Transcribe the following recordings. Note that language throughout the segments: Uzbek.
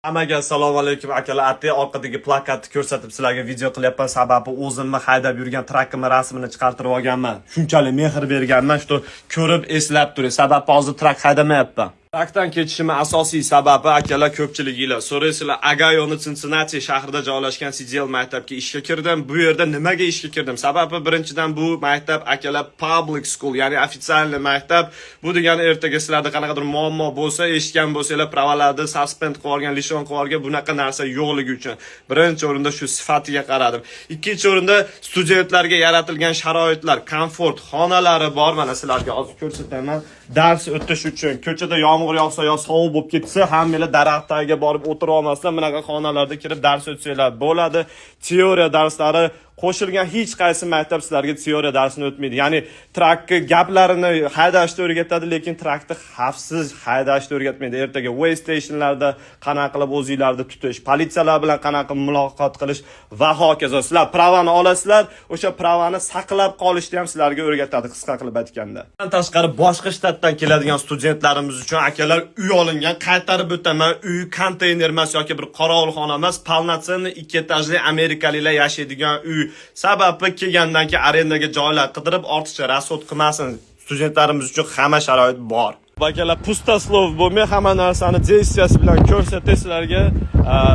Hammaga assalomu alaykum, akalar. Ati orqadagi plakatni ko'rsatib sizlarga video qilyapman. Sababi o'zimni haydab yurgan trakimni rasmini chiqartirib olganman. Shunchalik mehr berganman, что ko'rib eslab turing. Sababi hozir trak haydamayapman. Trakdan ketishimni asosiy sababi, akalar, ko'pchiliginglar so'raysizlar, Ogayoni Cincinnati shahrida joylashgan CDL maktabga ishga kirdim. Bu yerda nimaga ishga kirdim? Sababi birinchidan, bu maktab, akalar, public school, ya'ni официальный maktab. Bu degani ertaga sizlarda qanaqadir muammo bo'lsa, eshitgan bo'lsanglar, права larni suspend qilib olgan, лишен qilib olgan, bunaqa narsa yo'qligi uchun birinchi o'rinda shu sifatiga qaradim. Ikkinchi o'rinda studentlarga yaratilgan sharoitlar, komfort xonalari bor. Mana sizlarga hozir ko'rsataman. Dars o'tish uchun ko'chada yomg'ir yog'sa yo sovuq bo'lib ketsa, hammanglar daraxt tagiga borib o'tira olmasdan, bunaqa xonalarda kirib dars o'tsanglar bo'ladi. Teoriya darslari qo'shilgan. Hech qaysi maktab sizlarga teoriya darsini o'tmaydi. Ya'ni trakni gaplarini haydashni o'rgatadi, lekin trakni xavfsiz haydashni o'rgatmaydi. Ertaga weigh stationlarda qanaqa qilib o'zinglarni tutish, politsiyalar bilan qanaqa muloqot qilish va hokazo. Sizlar права ni olasizlar, o'sha права ni saqlab qolishni ham sizlarga o'rgatadi, qisqa qilib aytganda. Bundan tashqari, boshqa shtatdan keladigan studentlarimiz uchun, akalar, uy olingan. Qaytarib o'taman, uy konteyner emas yoki bir qorovulxona emas, полноценный ikki etajli amerikaliklar yashaydigan uy. Sababi kelgandan keyin arendaga joylar qidirib ortiqcha расход qilmasin. Studentlarimiz uchun hamma sharoit bor. Akalar, пустослов bo'lmay, hamma narsani действия si bilan ko'rsatay sizlarga.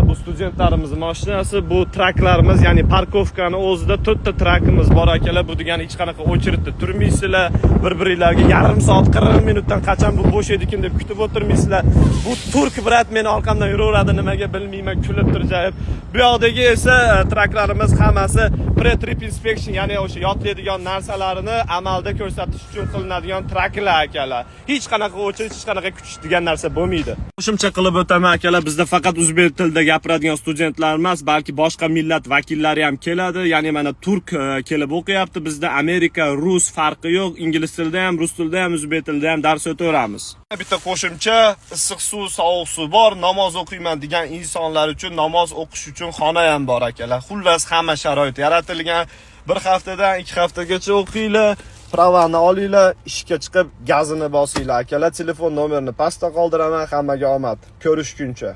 Bu studentlarimiz mashinasi, bu traklarimiz, ya'ni парковка ni o'zida to'rtta trakimiz bor, akalar. Bu degani hech qanaqa очередь da turmaysizlar, bir biringlarga yarim soat, 40 minutdan qachon bu bo'shaydikin deb kutib o'tirmaysizlar. Bu turk брат meni orqamdan yuraveradi, nimaga bilmayman, kulib turjayib. Bu yoqdagi esa traklarimiz hammasi pre-trip inspection, ya'ni o'sha yodlaydigan narsalarini amalda ko'rsatish uchun qilinadigan traklar, akalar. Hech qanaqa o'chirish, hech qanaqa kutish degan narsa bo'lmaydi. Qo'shimcha qilib o'taman, akalar, bizda faqat o'zbek tilida gapiradigan studentlar emas, balki boshqa millat vakillari ham keladi. Ya'ni mana turk kelib o'qiyapti bizda, Amerika, rus, farqi yo'q, ingliz tilida ham, rus tilida ham, o'zbek tilida ham dars o'taveramiz. Bitta qo'shimcha: issiq suv, sovuq suv bor. Namoz o'qiyman degan insonlar uchun namoz o'qish uchun xona ham bor, akalar. Xullas, hamma sharoit yaratilgan. Bir haftadan 2 haftagacha o'qinglar, права ni olinglar, ishga chiqib gazini bosinglar, akalar. Telefon nomerini pastda qoldiraman. Hammaga omad, ko'rishguncha.